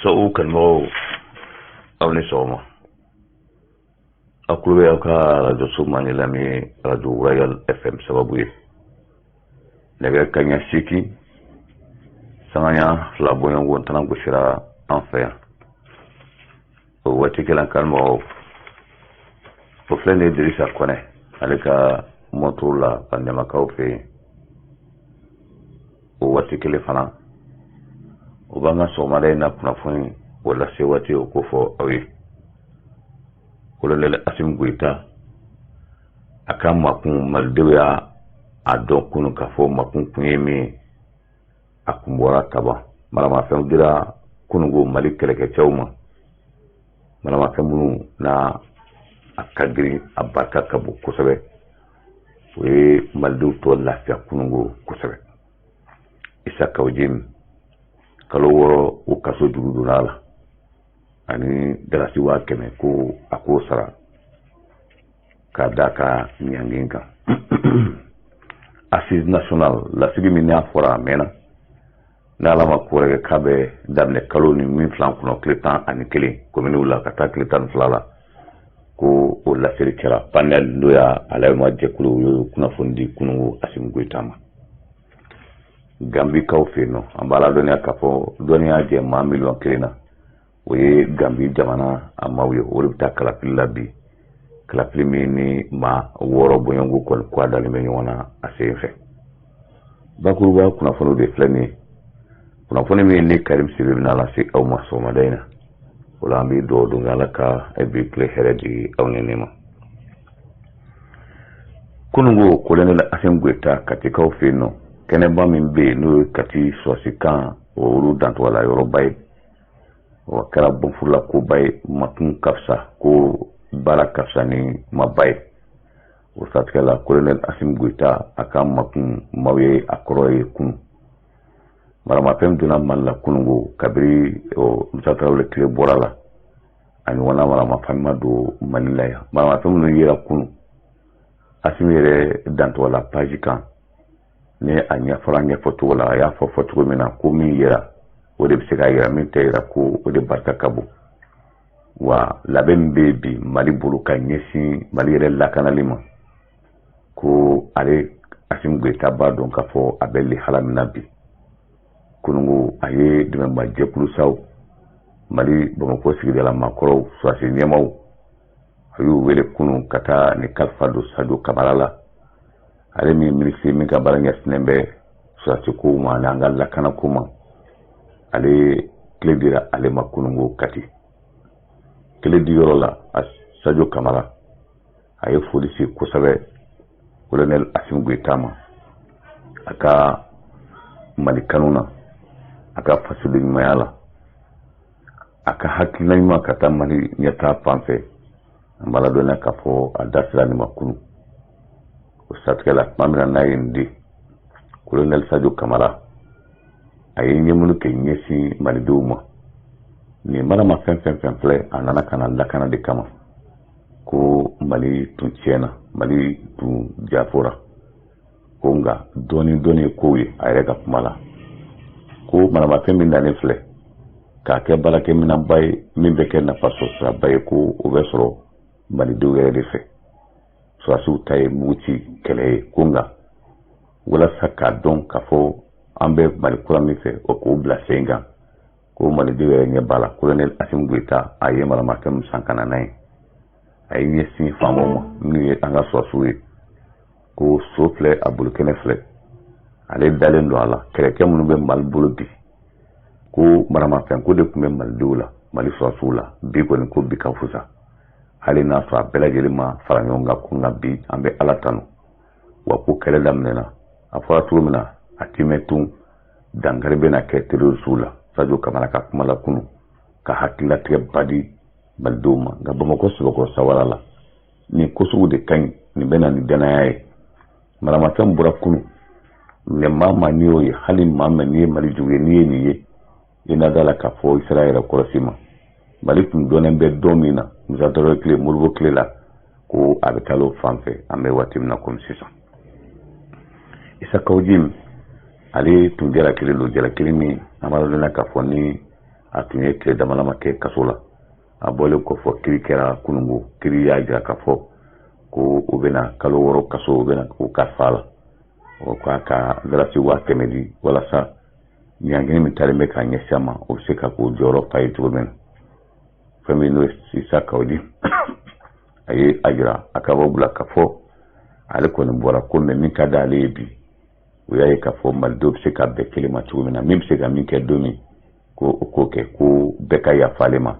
Sabu kanubagaw, aw ni sɔgɔma. Aw tulo bɛ aw ka arajoso mandi la min ye Arajo Royal FM sababu ye. Nɛgɛ kaɲɛ 8 sanga 2 bɔɲɔgɔnko ntalan gosira an fɛ yan. O waati kelen, kanubagaw, o filɛ nin ye Dirisa Kɔnɛ, ale ka mɔtoro la Bandamakaw fɛ yen. O waati kelen fana, o b'an ka sɔgɔmada in na kunnafoni o lase waati o ko fɔ aw ye. Kolonɛli Asimi Goyita, a ka makun, malidenw y'a a dɔn kunun k'a fɔ makun kun ye min ye, a kun bɔra kaban. Maramafɛnw dira kununko Mali kɛlɛkɛcɛw ma, maramafɛn minnu n'a a ka girin, a barika ka bon kosɛbɛ. O ye malidenw tɔ lafiya kununko kosɛbɛ. Isa Kawu Jim, kalo 6 o kaso juru donna a la, ani dalasi 100,000 ko a k'o sara k'a da ka ɲangi kan. Assise nationale lasigi min n'a fɔra a mɛnna, n'Ala ma ko wɛrɛ kɛ, k'a bɛ daminɛ kalo ni min filan kɔnɔ, tile 11 kominiw la ka taa tile 12 la, ko o laseli kɛra. Panel, n'o y'a alayima jɛkulu, o ye kunnafoni di kununko Asimi Goyita ma Gambikaw fɛ yen nɔ. An b'a ladɔnniya k'a fɔ dɔnniya jɛ maa 1 miliyɔn na, o ye Gambi jamana a maaw ye. O de bɛ taa kalafili la bi, kalafili min ni maa 6 bɔɲɔgɔnko kɔni ko a dalen bɛ ɲɔgɔn na a sen fɛ. Bakuruba kunnafoniw de filɛ nin ye, kunnafoni min ni Karim Sidibe bɛna lase aw ma sɔgɔmada in na. O la, an bɛ dugawu don Ala ka bi tile hɛrɛ di aw ni ne ma. Kununko, kolonɛli Asimi Goyita, Katikaw fɛ yen nɔ, kɛnɛba min bɛ yen, n'o ye Kati sɔrɔsikan olu dantɔgɔla yɔrɔba ye, o kɛra bɔnfurula koba ye. Makun ka fisa, ko baara ka fisa ni maba ye. O siratigɛ la, kolonɛli Asimi Goyita, a ka makun maaw ye a kɔrɔ ye kunun. Maramafɛn donna Mali la kununko, kabiri Musa Tarawele tile bɔra la, a ɲɔgɔnna maramafɛn ma don Mali la yan. Maramafɛn minnu yera kunun, Asimi yɛrɛ dantɔgɔla page kan, ni a ɲɛfɔra ɲɛfɔcogo la, a y'a fɔ fɔcogo min na ko min yera, o de bɛ se k'a yira, min tɛ yira, ko o de barika ka bon. Wa labɛn min bɛ yen bi Mali bolo ka ɲɛsin Mali yɛrɛ lakanali ma, ko ale Asimi Goyita b'a dɔn k'a fɔ a bɛ lihala min na bi. Kununko, a ye dɛmɛba jɛkulu saw, Mali Bamakɔ sigidala maakɔrɔw, sɔrɔdasi ɲɛmaaw, a y'u wele kunun ka taa ni kalifa don Sajo Kamara la, ale min minisiri min ka baara ɲɛsinnen bɛ sɔrɔdasi kow ma ani an ka lakana ko ma. Ale tile dira ale ma kununko Kati. Tile di yɔrɔ la, Sajo Kamara, a ye foli se kosɛbɛ kolonɛli Asimi Goyita ma, a ka Mali kanu na, a ka fasoden ɲumanya la, a ka hakilina ɲuman ka taa Mali ɲɛtaa fan fɛ. An b'a ladɔnniya k'a fɔ a da sera nin ma kunun. O siratigɛ la, tuma min na n'a ye nin di, kolonɛli Sajo Kamara, a ye ɲɛmulu kɛ ɲɛsin malidenw ma. Nin maramafɛn fɛn fɛn filɛ, a nana ka na lakana de kama, ko Mali tun tiɲɛna, Mali tun jafora, ko nka dɔɔni dɔɔni ye kow ye. A yɛrɛ ka kuma la, ko maramafɛn min nanen filɛ k'a kɛ baarakɛminɛnba ye, min bɛ kɛ nafa sɔrɔ siraba ye, ko o bɛ sɔrɔ malidenw yɛrɛ de fɛ. Sɔrɔdasiw ta ye mugu ci kɛlɛ ye, ko nka walasa k'a dɔn k'a fɔ an bɛ Mali kura min fɛ, o k'o bila sen kan, ko malidenw yɛrɛ ɲɛ b'a la. Kolonɛli Asimi Goyita, a ye maramafɛn min san ka na n'a ye, a ye ɲɛsin faamaw ma minnu ye an ka sɔrɔdasiw ye, ko so filɛ, a bolokɛnɛ filɛ, ale dalen don a la. Kɛlɛkɛ minnu bɛ Mali bolo bi, ko maramafɛn ko de tun bɛ malidenw la, Mali sɔrɔdasiw la bi kɔni, ko bi ka fusa, hali n'a sɔrɔ a bɛɛ lajɛlen ma fara ɲɔgɔn kan, ko nka bi an bɛ Ala tanu. Wa ko kɛlɛ daminɛna, a fɔra cogo min na, a ti mɛn tun, dankari bɛna kɛ terroristew la. Sajo Kamara ka kuma la kunu, ka hakililatigɛ ba di malidenw ma. Nka Bamakɔ sɛbɛkɔrɔ sawara la, nin ko sugu de ka ɲi, nin bɛ na ni danaya ye. Maramafɛn bɔra kunu mɛ, maa maa n'i y'o ye, hali maa ma n'i ye Mali jugu ye, n'i ye nin ye, i na da la k'a fɔ i sera yɛrɛ kɔlɔsi ma. Mali tun dɔnnen bɛ don min na, Musa Tarawele tile, Modibo tile la, ko a bɛ taa o fan fɛ. An bɛ waati min na komi sisan, Isa Kawu Jim, ale tun jalakili don, jalakili min an b'a dɔn k'a fɔ ni A tun ye tile damalama kɛ kaso la. A bɔlen kɔfɛ, kiri kɛra kunungo. Kiri y'a jira k'a fɔ ko u bɛna kalo 6 kaso, u bɛna o kalifa a la, o k'a ka dalasi 100 000 di, walasa ɲangini min talen bɛ k'a ɲɛsin a ma, o bɛ se ka k'o jɔyɔrɔ fa ye cogo min na. Fɛn min n'o ye Isa Kawu Jim, a ye a jira a ka bɔ bila k'a fɔ ale kɔni bɔra ko mɛ min ka di ale ye bi, o y'a ye k'a fɔ malidenw bɛ se ka bɛn kelen ma cogo min na, min bɛ se ka min kɛ don min, ko o k'o kɛ, ko bɛɛ ka yafa ale ma,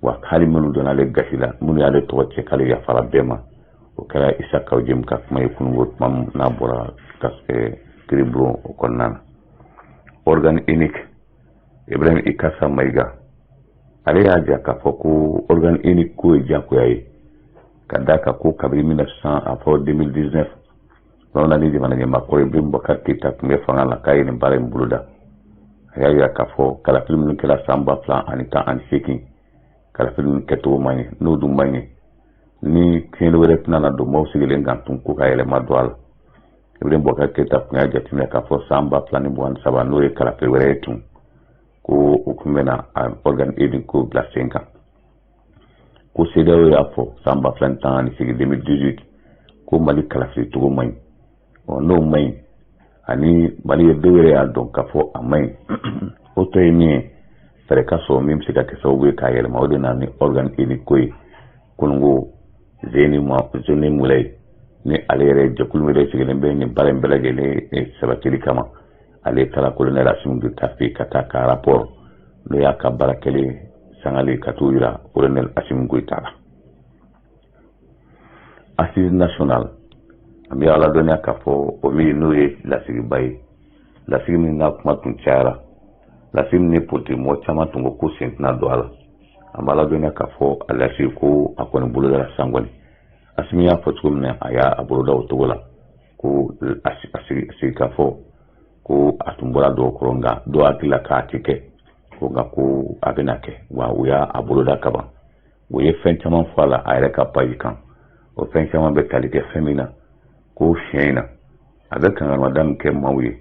wa hali minnu donna ale gasi la, minnu y'ale tɔgɔ cɛ, k'ale yafara bɛɛ ma. O kɛra Isa Kawu Jim ka kuma ye kunungo, tuma min n'a bɔra ka kiribulon o kɔnɔna na. Organe unique, Ibrahim Ikasa Mayiga, ale y'a jira k'a fɔ ko organe unique ko ye diyagoya ye, ka d'a kan ko kabini 1900 a fɔ 2019 bamanan ni jamana ɲɛmaa kɔrɔ Ibrahim Boubacar Keita tun bɛ fanga la, k'a ye nin baara in boloda. A y'a jira k'a fɔ kalafili minnu kɛra san 2018, kalafili ninnu kɛcogo man ɲɛ. N'o dun man ɲɛ, ni tiɲɛni wɛrɛ tɛna na don maaw sigilen kan tun, ko ka yɛlɛma don a la. Ibrahim Boubacar Keita tun y'a jateminɛ k'a fɔ san 2023, n'o ye kalafili wɛrɛ ye tun, ko o tun bɛna organe unique ko bila sen kan. Ko CEDEAO y'a fɔ san 2018, 2018, ko Mali kalafili cogo man ɲi. Ɔ, n'o man ɲi, ani Mali ye dɔw yɛrɛ y'a dɔn k'a fɔ a man ɲi, o tɔ ye min ye, fɛɛrɛ ka sɔrɔ min bɛ se ka kɛ sababu ye k'a yɛlɛma. O de nana ni organe unique ko ye kunungo. Zeni ma Zeni Mulayi ni ale yɛrɛ, jɛkulu yɛrɛ sigilen bɛ nin baara in bɛɛ lajɛlen sabatili kama, ale taara colonel Assimi Goïta fɛ ka taa ka rapport, n'o y'a ka baara kɛlen sangale, ka t'o yira colonel Assimi Goïta la. Assise nationale, an bɛ ala dɔnniya k'a fɔ o min n'o ye lasigiba ye, lasigi min n'a kuma tun cayara, lasigi min ni politique mɔgɔ caman tun ko ko sen tɛna don a la. An b'a ladɔnniya k'a fɔ a lasigi ko a kɔni bolodara sisan kɔni. Assimi y'a fɔ cogo min na, a y'a boloda o cogo la, ko a sigi k'a fɔ ko a tun bɔra dɔw kɔrɔ, nka dɔw hakili la k'a tɛ kɛ ko, nka ko a bɛna kɛ. Wa u y'a boloda kaban. U ye fɛn caman fɔ a la a yɛrɛ ka page kan. O fɛn caman bɛ tali kɛ fɛn min na, ko siɲɛ in na a bɛ kankarimada min kɛ maaw ye,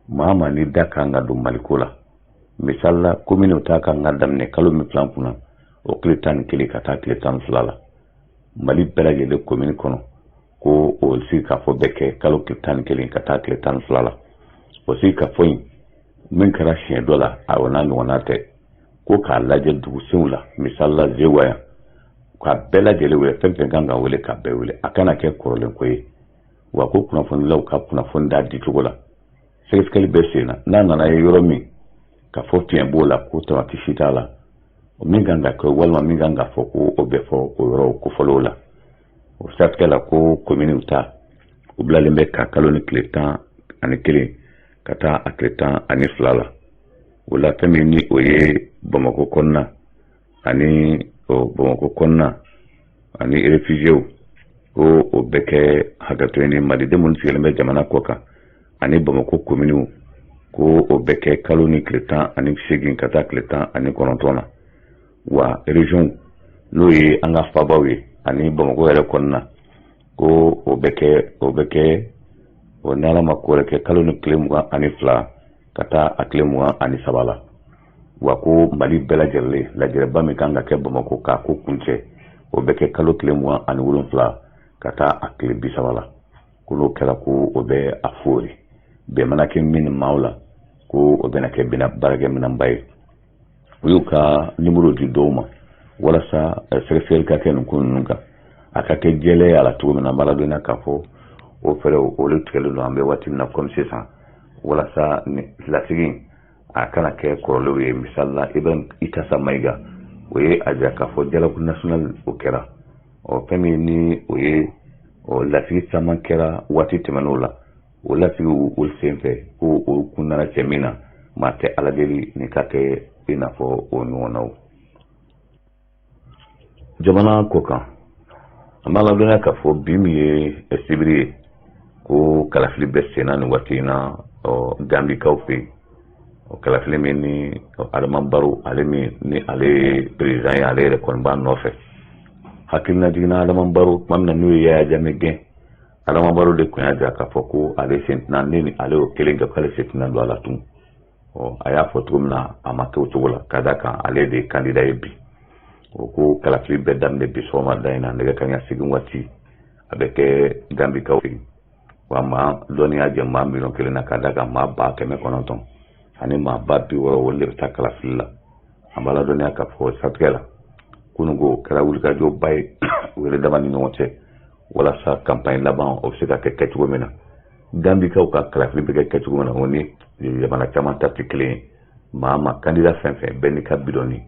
maa ma ni da kan ka don maliko la. Misali la, ko minnu ta kan ka daminɛ kalo min filan kunna, o tile 11 ka taa tile 12 la, Mali bɛɛ lajɛlen komini kɔnɔ, ko o sigi k'a fɔ bɛ kɛ kalo tile 11 ka taa tile 12 la. O sigi ka fɔ in min kɛra siɲɛ dɔ la, a o n'a ɲɔgɔnna tɛ, ko k'a lajɛ dugusenw la, misali la Zewa yan, ka bɛɛ lajɛlen wele, fɛn fɛn kan ka wele, ka bɛɛ wele, a kana kɛ kɔrɔlen ko ye. Wa ko kunnafonidilaw ka kunnafoni d'a dicogo la, sɛgɛsɛgɛli bɛ sen na. N'a nana ye yɔrɔ min ka fɔ fiɲɛ b'o la, ko tamati si t'a la, min kan ka kɛ walima min kan ka fɔ, ko o bɛ fɔ o yɔrɔ kofɔlenw la. O siratigɛ la, ko kominiw ta, o bilalen bɛ ka kalo ni tile 11 ka taa a tile 12 la. O la, fɛn min ni o ye Bamakɔ kɔnɔna ani Bamakɔ kɔnɔna ani réfugiéw, ko o bɛ kɛ hakɛto ni maliden minnu sigilen bɛ jamana kɔ kan, ani Bamakɔ kominiw, ko o bɛ kɛ kalo ni tile 18 ka taa tile 19 na. Wa région, n'o ye an ka fabaw ye, ani Bamakɔ yɛrɛ kɔnɔna, ko o bɛ kɛ o ni Ala ma ko wɛrɛ kɛ, kalo ni tile 22 ka taa a tile 23 la. Wa ko Mali bɛɛ lajɛlen lajɛrɛba min kan ka kɛ Bamakɔ k'a ko kuncɛ, o bɛ kɛ kalo tile 27 ka taa a tile 30 la. Ko n'o kɛra, ko o bɛ a foori bɛn mana kɛ min maaw la, ko o bɛna kɛ bɛna baarakɛminɛnba ye. U y'u ka nimoro di dɔw ma walasa sɛgɛsɛgɛli ka kɛ nin ko ninnu kan, a ka kɛ jɛlɛya la cogo min na. An b'a ladɔnniya k'a fɔ o fɛɛrɛw olu tigɛlen don an bɛ waati min na komi sisan, walasa lasigi a kana kɛ kɔrɔlenw ye. Misali la, Ibrahim Ikasa Mayiga, o ye a jira k'a fɔ dialogue national o kɛra. Ɔ, fɛn min ni o ye, ɔ, lasigi caman kɛra waati tɛmɛnenw la, o lasigiw o sen fɛ, ko o kun nana cɛ min na, maa tɛ Ala deli nin ka kɛ i n'a fɔ o ɲɔgɔnnaw. Jamana kɔ kan, an b'a ladɔnniya k'a fɔ bi min ye sibiri ye, ko kalafili bɛ senna nin waati in na, ɔ, Gambikaw fɛ yen. O kalafili min ni Adama Barrow, ale min ni ale ye président ye, ale yɛrɛ kɔni b'a nɔfɛ. Hakilina jiginna Adama Barrow tuma min na n'u ye Yaya Jammeh gɛn, Adama Barrow de tun y'a jira k'a fɔ ko ale sen tɛna ne ni ale y'o kelen kɛ, k'ale sen tɛna don a la tun. Ɔ, a y'a fɔ cogo min na, a ma kɛ o cogo la, ka da kan ale de ye candidat ye bi. O ko kalafili bɛɛ daminɛ bi sɔgɔmada in na nɛgɛ kanɲɛ 8 waati, a bɛ kɛ Gambikaw fɛ yen. Wa maa dɔnniya jɛ maa 1 miliyɔn na, ka da kan maa 900,000 ani maa 60,000, olu de bɛ taa kalafili la. An b'a ladɔnniya k'a fɔ siratigɛ la, kununko kɛra wulikajɔba ye u yɛrɛ dama ni ɲɔgɔn cɛ, walasa campagne laban o bɛ se ka kɛ kɛcogo min na. Gambikaw ka kalafili bɛ kɛ kɛcogo min na, o ni jamana caman ta tɛ kelen ye. Maa ma candidat fɛn fɛn bɛɛ n'i ka bidɔnni,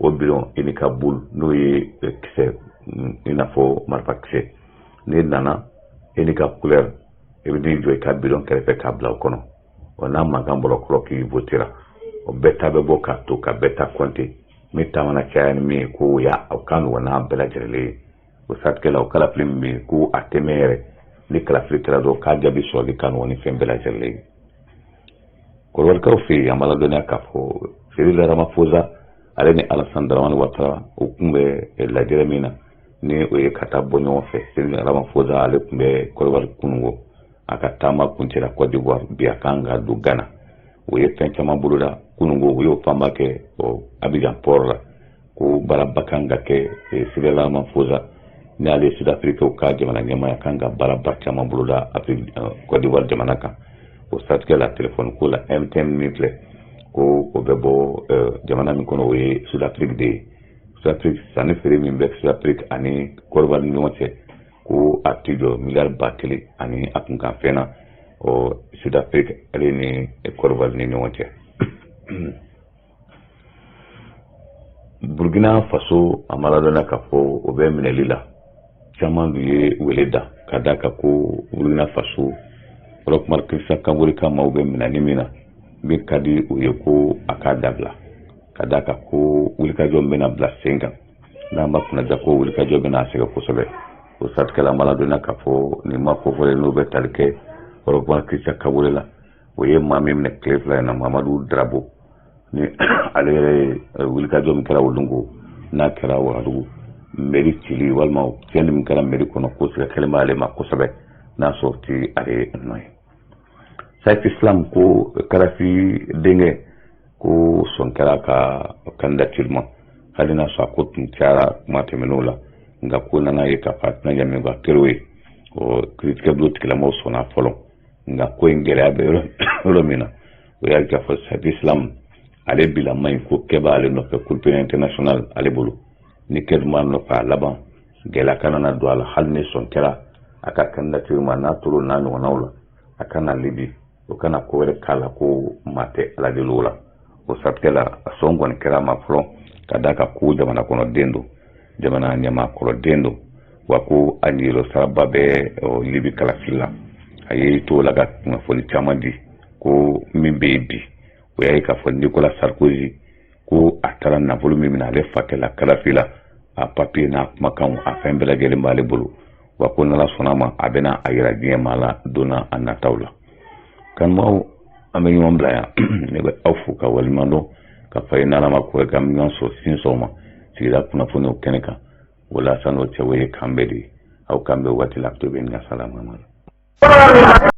o bidɔn i n'i ka boule, n'o ye kisɛ i n'a fɔ marifa kisɛ. N'i nana, i n'i ka couleur, i bɛ n'i jɔ i ka bidɔn kɛrɛfɛ k'a bila o kɔnɔ. Wa n'a mankan bɔra, kɔrɔ k'i votera. O bɛɛ ta bɛ bɔ k'a to ka bɛɛ ta compter. Min ta mana caya ni min ye, ko o y'a o ka nɔgɔn n'a bɛɛ lajɛlen ye. O siratigɛ la, o kalafili min bɛ yen, ko a tɛ mɛn yɛrɛ. Ni kalafili kɛra dɔrɔn, k'a jaabi sɔrɔli ka nɔgɔn ni fɛn bɛɛ lajɛlen ye. Kɔrɔbarikaw fɛ yen, an b'a ladɔnniya k'a fɔ Cyril Ramaphosa, ale ni Alassane Dramane Ouattara, u tun bɛ lajɛrɛ min na, ni o ye ka taa bɔ ɲɔgɔn fɛ. Cyril Ramaphosa, ale tun bɛ Kɔrɔbari kununko, a ka taama kuncɛra Côte d'Ivoire, bi a kan ka don Ghana. O ye fɛn caman boloda kununko, u y'o fanba kɛ Abidjan port la, ko baaraba kan ka kɛ. Cyril Ramaphosa, ni ale ye Sud-Afrique ka jamana ɲɛmaaya, kan ka baaraba caman boloda Côte d'Ivoire jamana kan. O siratigɛ la, telefɔni ko la, MTN min filɛ, ko o bɛ bɔ jamana min kɔnɔ, o ye Sud-Afrique de ye. Sud-Afrique, sanni feere min bɛ Sud-Afrique ani Côte d'Ivoire ni ɲɔgɔn cɛ, ko a ti jɔ miliyari 1000 ani a kunkan fɛn na, ɔ, Sud-Afrique ale ni Côte d'Ivoire ni ɲɔgɔn cɛ. Burkina Faso, a ma ladɔnniya k'a fɔ o bɛ minɛli la. Caman dun ye wele da ka da kan ko Burkina Faso, Roch Marc Christian Kaboré ka maaw bɛ minɛni min na, min ka di u ye, ko a k'a dabila, ka da kan ko wulikajɔ min bɛna bila sen kan, n'an ma kunnaja, ko wulikajɔ bɛna sɛgɛn kosɛbɛ. O siratigɛ la, an b'a ladɔnniya k'a fɔ nin ma kofɔlen, n'o bɛ tali kɛ Roch Marc Christian Kaboré la, o ye maa min minɛ tile 2 in na, Mamadu Darabo, ni ale yɛrɛ ye wulikajɔ min kɛra o don, ko n'a kɛra Wagadugu mairie cili walima tiɲɛni min kɛra mairie kɔnɔ, ko siga kɛlen b'ale ma kosɛbɛ, n'a sɔrɔ ti ale nɔ ye. Saif Islam, ko Kadafi denkɛ, ko sɔn kɛra ka candidature ma, hali n'a sɔrɔ a ko tun cayara kuma tɛmɛnenw la, nka ko nana ye k'a fɔ a tɛna ɲɛ min kɔ, a kɛra ye. Ɔ, kiiritigɛbulon tigilamɔgɔw sɔnna fɔlɔ, nka ko in gɛlɛya bɛ yɔrɔ min na, o y'a k'a fɔ Saif Islam ale bila man ɲi, ko kɛ b'ale nɔfɛ Cour pénale internationale ale bolo. Ni kɛ dun b'a nɔfɛ, a laban gɛlɛya kana na don a la. Hali ni sɔn kɛra a ka candidature ma, n'a tor'o n'a ɲɔgɔnnaw la, a kana Libi, o kana ko wɛrɛ k'a la, ko maa tɛ Ala deli o la. O siratigɛ la, a sɔn kɔni kɛra a ma fɔlɔ, ka d'a kan ko jamana kɔnɔ den don, jamana ɲamakɔrɔ den don, wa ko a niyɔrɔ saraba bɛ Libi kalafili la. A ye to la ka kunnafoni caman di, ko min bɛ yen bi, o y'a ye k'a fɔ Nicolas Sarkozy, ko a taara nafolo min minɛ ale fakɛ la Kadafi la, a papiye n'a kumakanw, a fɛn bɛɛ lajɛlen b'ale bolo, wa ko n'Ala sɔnna a ma, a bɛna a yira diɲɛ maa la don n'a a nataw la. Kanubaw, an bɛ ɲɔgɔn bila yan. Ne bɛ aw fo ka waleɲuman dɔn ka fa ye. N'Ala ma ko k'an bɛ ɲɔgɔn sɔrɔ sini sɔgɔma sigida kunnafoniw kɛnɛ kan. O la, san'o cɛ, o ye kan bɛɛ de ye. Aw kan bɛ waati la, to bɛ n ka salama.